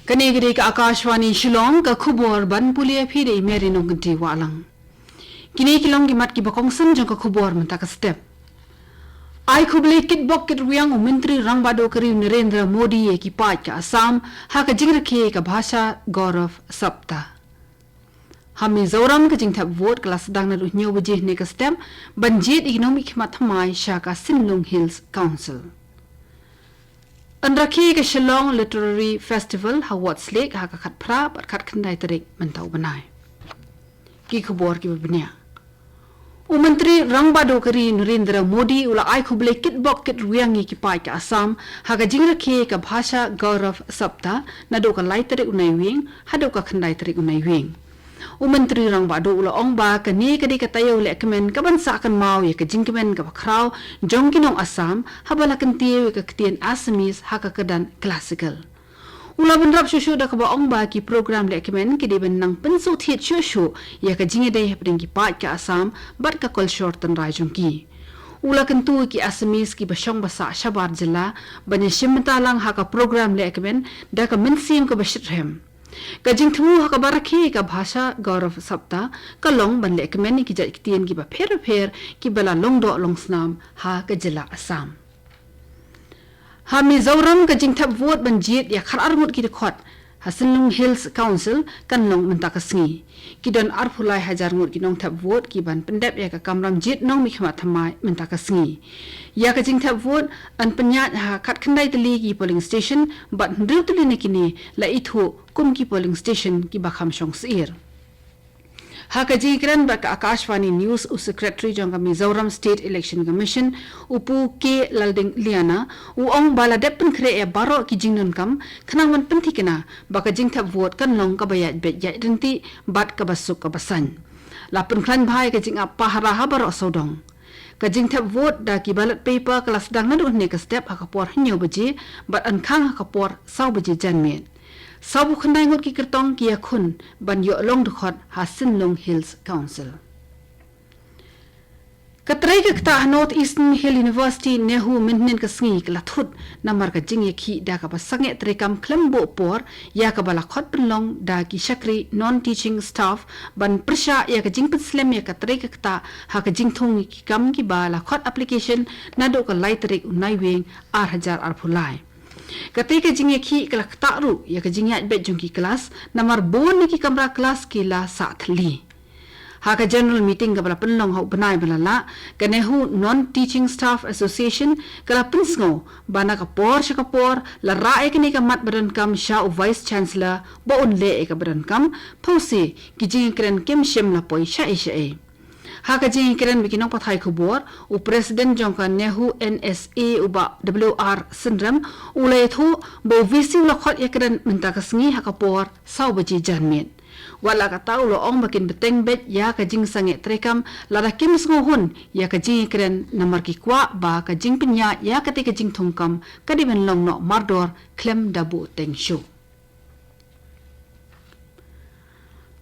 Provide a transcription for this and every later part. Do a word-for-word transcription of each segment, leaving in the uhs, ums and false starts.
Kane ka dei ka Akashvani Shillong, ka khubor ban pule ïa phi da i Mary Nongkynti Wahlang. Kine ki long ki mat kiba kongsan jong ka khubor mynta ka step. Ai khublei kitbok kitrwiang u Myntri Rangbah Duh ka ri u Narendra Modi ïa ki paid ka Assam ha ka jingrakhe ka Bhasha Gaurav Saptah. Ha Mizoram ka jingthep vote ka la sdang naduh hynñiew baje hynne ka step ban jied ïa ki nongmihkhmat thymmai sha ka Sinlung Hills Council. Yn rakhe ka Shillong Literary Festival ha Ward's Lake ha ka khatphra bad khatkhyndai tarik mynta u bnai. Ki khubor kiba bniah. U Myntri Rangbah Duh ka ri Narendra Modi u la ai khublei kitbok kitrwiang ïa ki paid ka Assam ha ka jingrakhe ka Bhasha Gaurav Saptah naduh ka lai tarik u Naiwieng haduh ka khyndai tarik u Naiwieng. U Myntri Rangbah Duh u la ong ba kane ka dei ka taïew lehkmen kaban sah kynmaw ïa ka jingkmen kaba khraw jong ki nong Assam haba la kyntiew ïa ka ktien Assamese ha ka kyrdan classical. U la bynrap shuh shuh da kaba ong ba ki program lehkmen ki dei ban nang pynsngewthied shuh shuh ïa ka jingïadei hapdeng ki paid ka Assam bad ka kolshor tynrai jong ki. U la kyntu ïa ki Assamese kiba shong ba sah shabar jylla ban ïashim bynta lang ha ka program lehkmen da ka mynsiem kaba shitrhem. Ka jingthmu ha kaba rakhe ka Bhasha Gaurav Saptah ka long ban lehkmen ïa ki jait ktien kiba pher bapher kiba la long doh long snam ha ka jylla Assam. Ha Mizoram ka jingthep vote ban jied ïa khatar ngut ki dkhot ha Sinlung Hills Council kan long mynta ka sngi. Ki don arphew lai hajar ngut ki nongthep vote ki ban pyndep ïa ka kamram jied nongmihkhmat thymmai mynta ka sngi. Ïa ka jingthep vote yn pynïaid ha khatkhyndai tylli ki polling station bad hynriew tylli na kine la ithuh kum ki polling station kiba kham shong syier. Ha ka jingïakren bad ka Akashvani News u Secretary jong ka Mizoram State Election Commission u Pu K Laldingliana u ong ba la dep pynkhreh ïa baroh ki jingdonkam khnang ban pynthikna ba ka jingthep vote kan long kaba ïaid beit ïaid ryntih bad kaba suk kaba saiñ. La pynkhlaiñ bha ïa ka jingap pahara ha baroh sawdong. Ka jingthep vote da ki ballot paper ka la sdang naduh hynne ka step ha ka por hynñiew baje bad yn khang ha ka por saw baje janmiet. Sawphew khyndai ngut ki kyrtong ki ïakhun ban ïoh long dkhot ha Sinlung Hills Council. Ka trei ka ktah ha North Eastern Hill University NEHU mynhynnin ka sngi ka la thut namar ka jingïakhih da kaba sangeh treikam khlem buh por ïa kaba la khot pynlong da ki shakri non-teaching staff ban pyrshah ïa ka jingpynslem ïa ka trei ka ktah ha ka jingthung ïa ki kam kiba la khot application naduh ka lai tarik u Naiwieng ar hajar arphew lai. Kata ka jingïakhih ka la ktah ruh ïa ka jingïaid beit jong ki klas namar bun na ki kamra klas ki la sah thylli. Ha ka general meeting kaba la pynlong ha u bnai ba la lah, ka NEHU Non-Teaching Staff Association ka la pynsngew ba na ka por sha ka por la rah ïa kane ka mat ba donkam sha u Vice Chancellor ba un leh ïa kaba donkam, phewse ki jingïakren kim shym la poi shaei shaei. Ha ka jingïakren bad ki nongpathai khubor, u President jong ka NEHU NSA u Bah W R Synrem u la ïathuh ba u VC u la khot ïakren mynta ka sngi ha ka por saw baje janmiet. Wat la katta u la ong ba kin bteng beit ïa ka jingsangeh treikam lada kim sngewhun ïa ka jingïakren namar ki kwah ba ka jingpynïaid ïa kata ka jingthungkam ka dei ban long noh mardor khlem da buh teng shuh.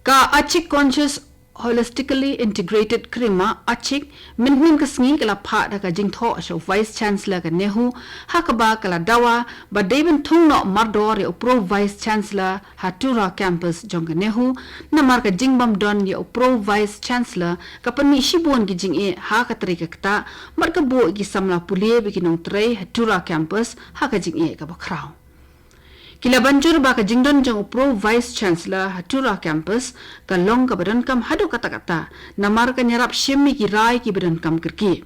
Ka Achik Conscious Holistically Integrated Krima, Achik, mynhynnin ka sngi ka la phah da ka jingthoh sha u Vice Chancellor ka NEHU ha kaba ka la dawa ba dei ban thung noh mardor ïa u Pro Vice Chancellor ha Tura Campus jong ka NEHU namar ka jingbym don ïa u Pro Vice Chancellor ka pynmih shibun ki jingeh ha ka trei ka ktah bad ka buh ïa ki samla pule bad ki nongtrei ha Tura Campus ha ka jingeh kaba khraw. Ki la ban jur ba ka jingdon jong u Pro Vice Chancellor ha Tura Campus ka long kaba donkam haduh katta katta namar kan ïarap shim ïa ki rai kiba donkam kyrkieh.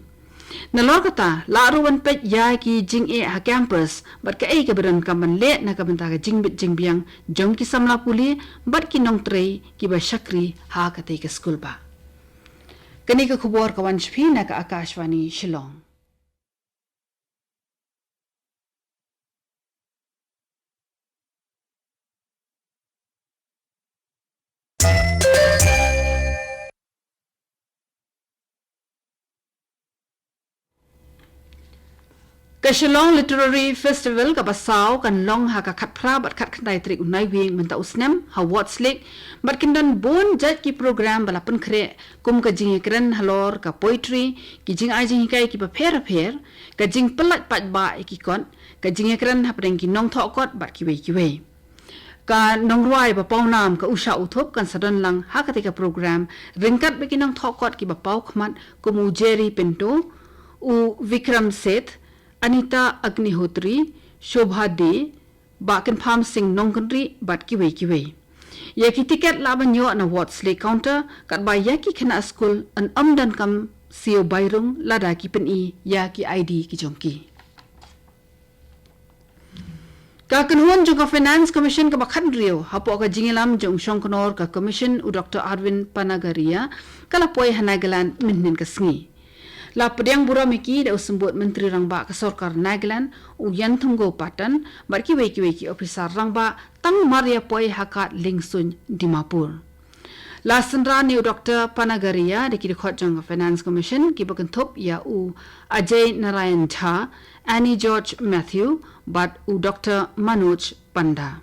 Nalor kata, lah ruh ban peit ïa ki jingeh ha campus bad kaei kaba donkam ban leh na ka bynta ka jingbit jingbiang jong ki samla pule bad ki nongtrei kiba shakri ha katei ka skul bah. Kane ka khubor ka wan sha phi na ka Akashvani Shillong. Ka Shillong Literary Festival kaba saw kan long ha ka khatphra bad khatkhyndai tarik u Naiwieng mynta u snem ha Ward's Lake bad kin don bun jait ki program ba la pynkhreh kum ka jingïakren halor ka poetry, ki jingai jinghikai kiba pher bapher, ka jingpyllait paidbah ïa ki kot, ka jingïakren hapdeng ki nongthoh kot bad kiwei kiwei. Ka nongrwai ba pawnam ka Usha Uthup kan sa don lang ha katei ka program ryngkat bad ki nongthoh kot kiba paw khmat kum u Jerry Pinto, u Vikram Seth, Anita Agnihotri, Shobha Dey, Bah Kynpham Singh Nongkynrih bad kiwei kiwei. Ïa ki tiket lah ban ïoh na Ward's Lake Counter, katba ïa ki khynnah skul yn ym donkam siew bai rung lada ki pyni ïa ki I D ki jong ki. Ka kynhun jong ka Finance Commission kaba khathynriew hapoh ka jingïalam jong u Shongknor ka Commission, u Doktor Arvind Panagariya, ka la poi ha Nagaland mynhynnin ka sngi. La pdiang burom ïa ki da u Symbud Myntri Rangbah ka Sorkar Nagaland, u Yanthumgo Patton, bad kiwei kiwei ki ophisar rangbah, tang mar ïa poi ha kad liengsuiñ Dimapur. La synran ïa u Doktor Panagariya da ki dkhot jong ka Finance Commission kiba kynthup ïa u Ajay Narayan Jha, Annie George Mathew, bad u Doktor Manoj Panda.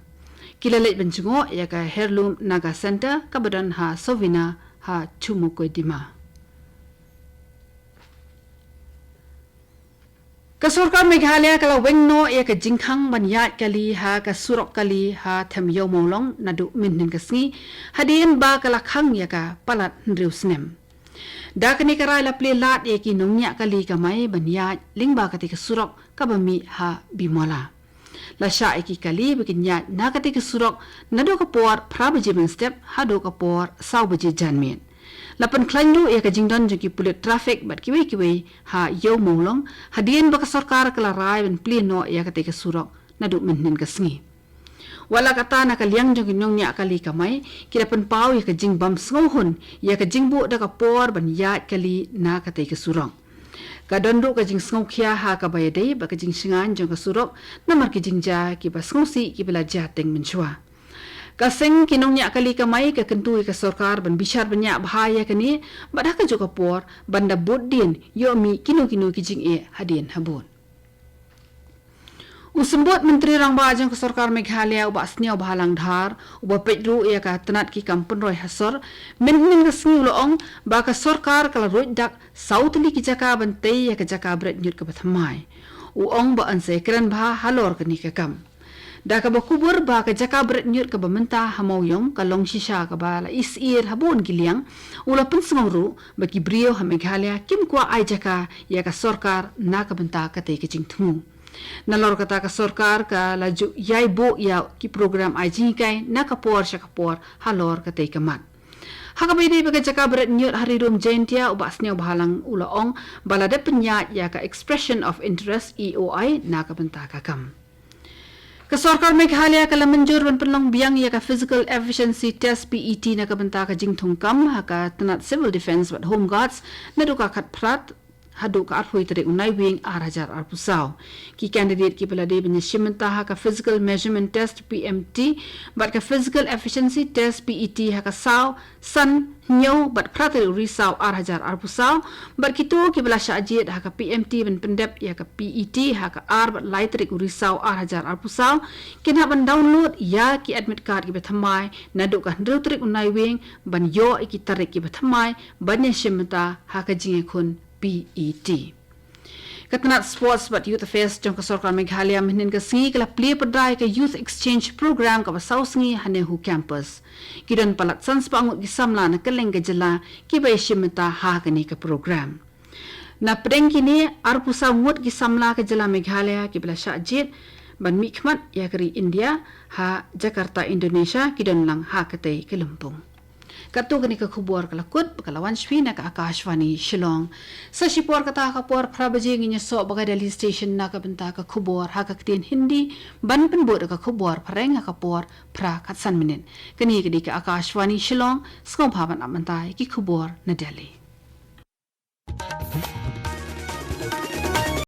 Ki la leit ban jngoh ïa ka Heirloom Naga Centre kaba don ha Sovina ha Chumukedima. Ka Sorkar Meghalaya ka la weng noh ïa ka jingkhang ban ïaid kali ha ka surok kali ha Them Ïew Mawlong naduh mynhynnin ka sngi, hadien ba ka la khang ïa ka palat hynriew snem. Da kane ka rai la plie lad ïa ki nongñiah kali kamai ban ïaid lyngba katei ka surok kaba mih ha Bimala. La shah ïa ki kali ba kin ïaid na katei ka surok naduh ka por phra baje mynstep haduh ka por saw baje janmiet. La pynkhlaiñ ruh ïa ka jingdon jong ki pulit traffic bad kiwei kiwei ha Ïew Mawlong, hadien ba ka sorkar ka la rai ban plie noh ïa katei ka surok naduh mynhynnin ka sngi. Wat la katta, na ka liang jong ki nongñiah kali kamai, ki la pynpaw ïa ka jingbym sngewhun ïa ka jingbuh da ka por ban ïaid kali na katei ka surok. Ka don ruh ka jingsngewkhia ha kaba ïadei bad ka jingshngaiñ jong ka surok namar ki jingjia kiba sngewsih kiba la jia teng mynshuwa. Ka seng ki nongñiah kali kamai ka kyntu ïa ka sorkar ban bishar bniah bha ïa kane, bad ha kajuh ka por ban da bud dien ïoh mih kino kino ki jingeh hadien habud. U Symbud Myntri Rangbah jong ka Sorkar Meghalaya, u Bah Sniawbhalang Dhar, uba peit ruh ïa ka tnat ki kam pynroi ha sor, mynhynnin ka sngi u la ong ba ka sorkar ka la ruid dak saw tylli ki jaka ban tei ïa ka jaka bret ñiut kaba thymmai. U ong ba yn sa ïakren bha halor kane ka kam. Da kaba kubur ba ka jaka bret ñiut kaba mynta ha Mawïong ka long shisha kaba la isyier ha bun ki liang, u la pynsngew ruh ba ki briew ha Meghalaya kim kwah ai jaka ïa ka sorkar na ka bynta katei ka jingthmu. Nalor kata, ka sorkar ka la ju ïai buh ïa ki program ai jinghikai na ka por sha ka por halor katei ka mat. Ha kaba ïadei bad ka jaka bret ñiut ha Ri Lum Jaiñtia, u Bah Sniawbhalang u la ong ba la dep pynïaid ïa ka Expression of Interest, E O I, na ka bynta ka kam. Ka Sorkar Meghalaya ka la mynjur ban pynlong biang ïa ka Physical Efficiency Test, P E T, na ka bynta ka jingthung kam ha ka tnat Civil Defence bad Home Guards naduh ka khatphra haduh ka arphew tarik u Naiwieng ar hajar arphew saw. Ki candidate kiba la dei ban ïashim bynta ha ka Physical Measurement Test, P M T, bad ka Physical Efficiency Test, P E T, ha ka saw, san, hynñiew bad phra tarik u Risaw ar hajar arphew saw, bad kito kiba la shah jied ha ka P M T ban pyndep ïa ka P E T ha ka ar bad lai tarik u Risaw ar hajar arphew saw, kin hap ban download ïa ki admit card kiba thymmai naduh ka hynriew tarik u Naiwieng ban ïoh ïa ki tarik kiba thymmai ban ïashim bynta ha ka jingïakhun P E T. Ka tnat Sports bad Youth Affairs jong ka Sorkar Meghalaya mynhynnin ka sngi ka la plie pyrda ïa ka Youth Exchange Program kaba saw sngi ha NEHU Campus. Ki don palat san spah ngut ki samla na kylleng ka jylla kiba ïashim bynta ha kane ka program. Na pdeng kine, arphew saw ngut ki samla ka jylla Meghalaya kiba la shah jied ban mihkhmat ïa ka ri India ha Jakarta, Indonesia, ki don lang ha katei ka lympung. Katto kane ka khubor ka la kut, ka la wan sha phi na ka Akashvani Shillong. Sa shipor kata, ha ka por phra baje ngin ïasoh bad ka Delhi Station na ka bynta ka khubor ha ka ktien Hindi, ban pynbud da ka khubor Phareng ha ka por phra khatsan minit. Kane ka dei ka Akashvani Shillong, sngewbha ban ap mynta ïa ki khubor na Delhi.